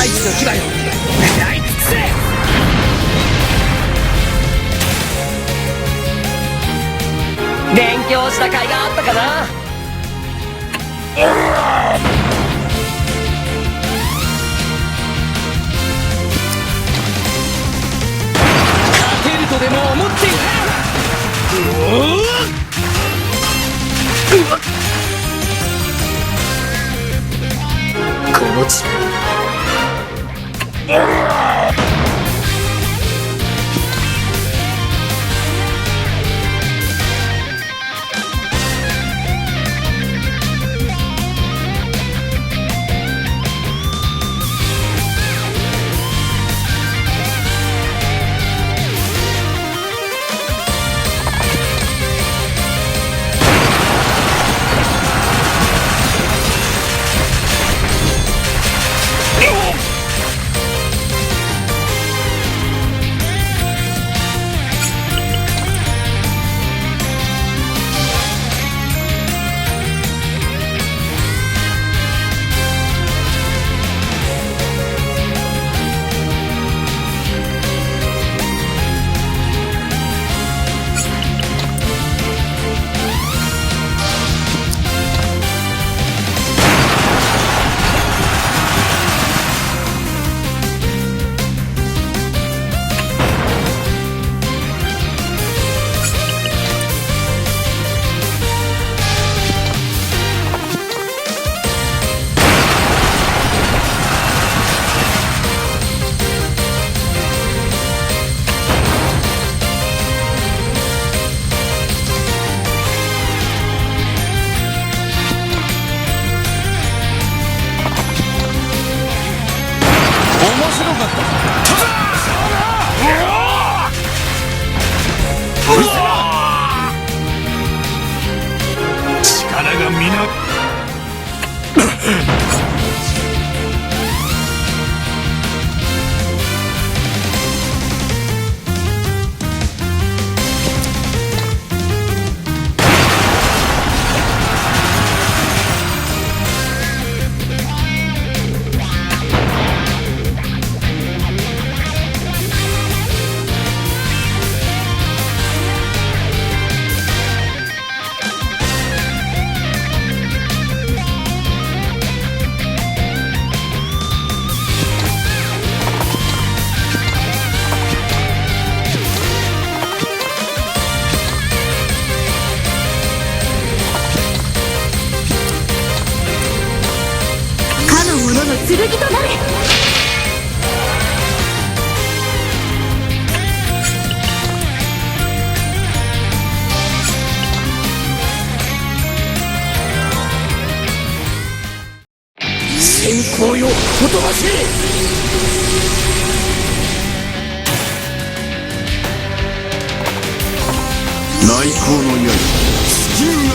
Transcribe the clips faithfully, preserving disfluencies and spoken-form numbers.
命の牙よ。食らい尽くせ。勉強した甲斐があったかな。勝てるとでも思っていた。この力。面白かった。力がみなかの者の剣となれ。先行よ、ほとばしれ。内向の槍、尽きるな。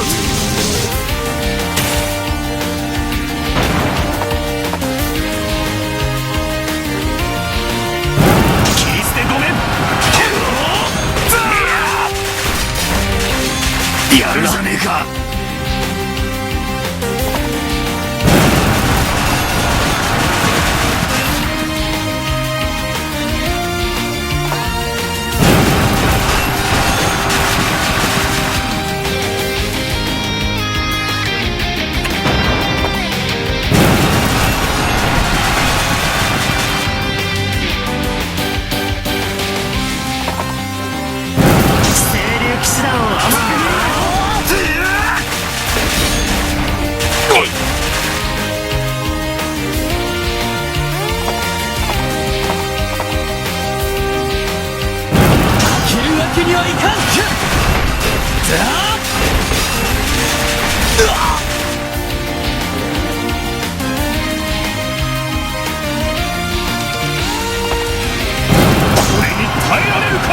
切り捨てごめん。やるじゃねえか。清流騎士団を甘く見るな。負けるわけにはいかん。これに耐えられるか。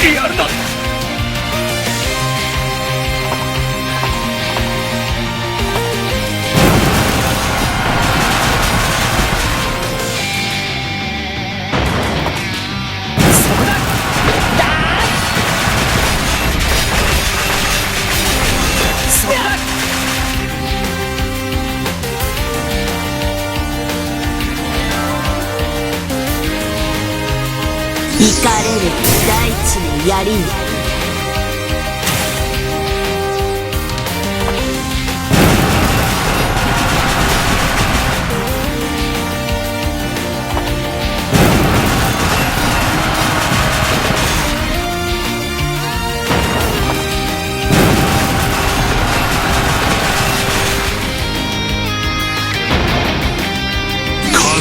やるな。槍。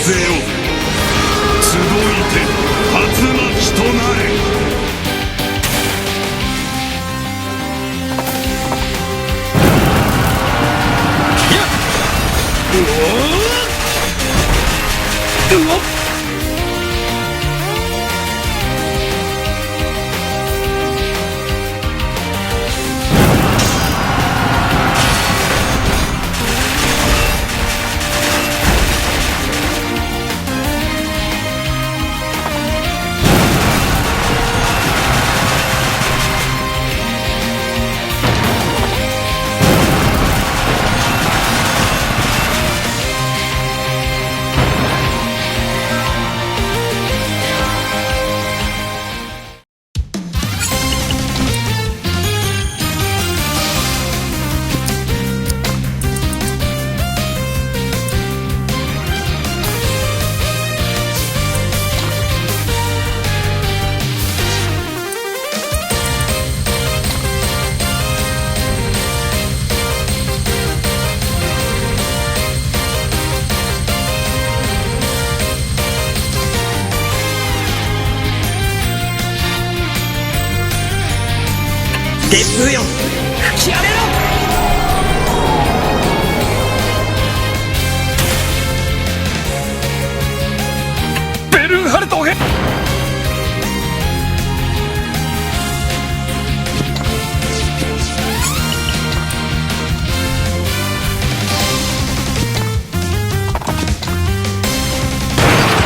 風よ、集いて、龍巻となれ。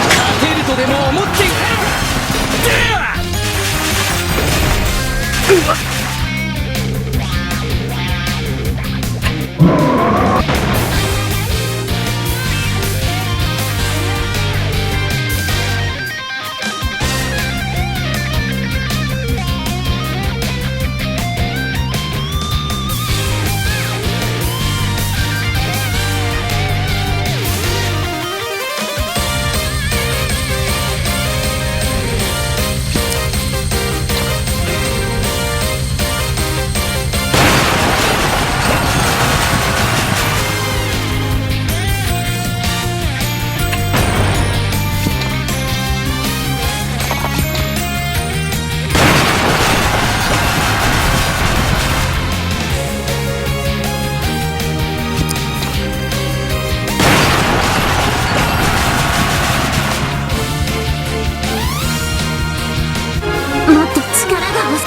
勝てるとでも思っていたのか。 もっと力が欲しい。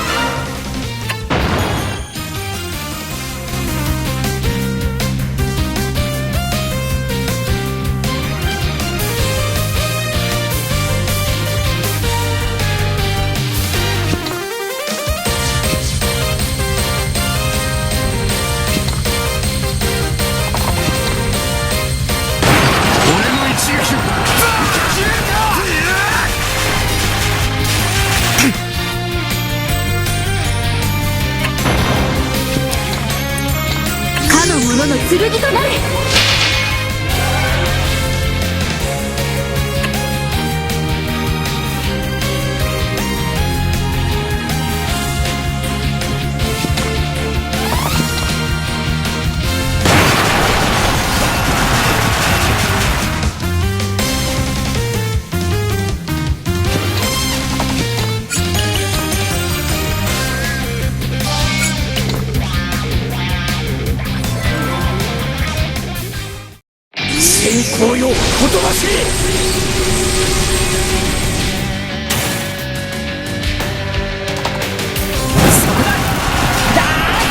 俺の一撃を。かの者の剣となれ。 先行よ、おとなしい！そこだ！だー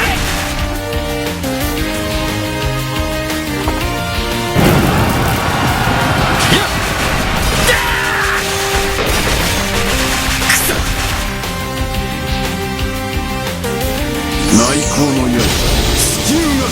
い！内向の槍、地球が。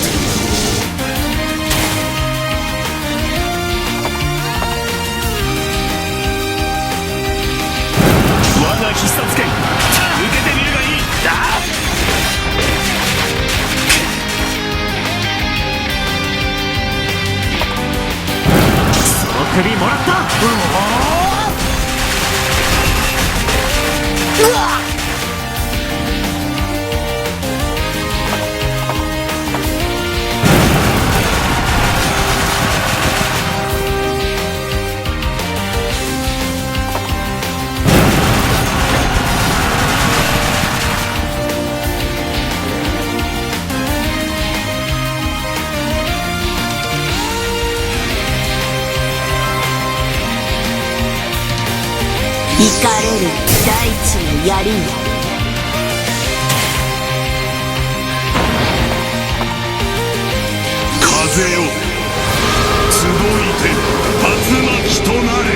大地に槍を。風よ、集いて、龍鳴きとなれ。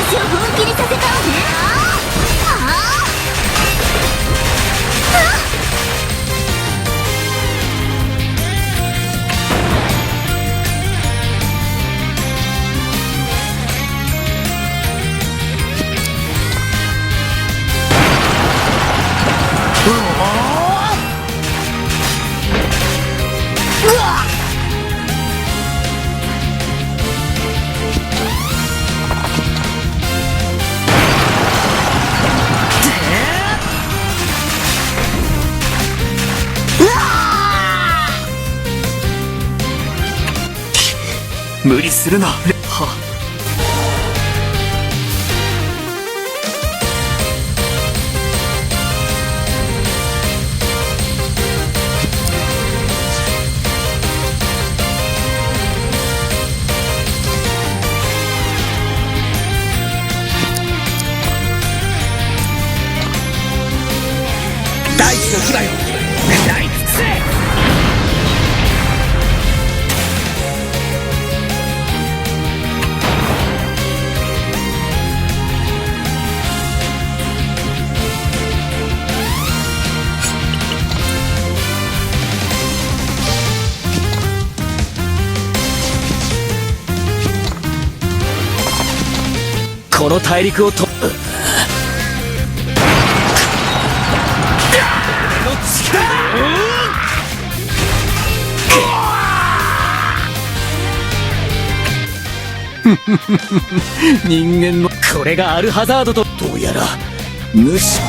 私を本気にさせちゃうね。ああ。ああ。無理するな。は。大地の牙よ、食らい尽くせ。この大陸をと、人間の、これがアルハザードと、どうやら、無視。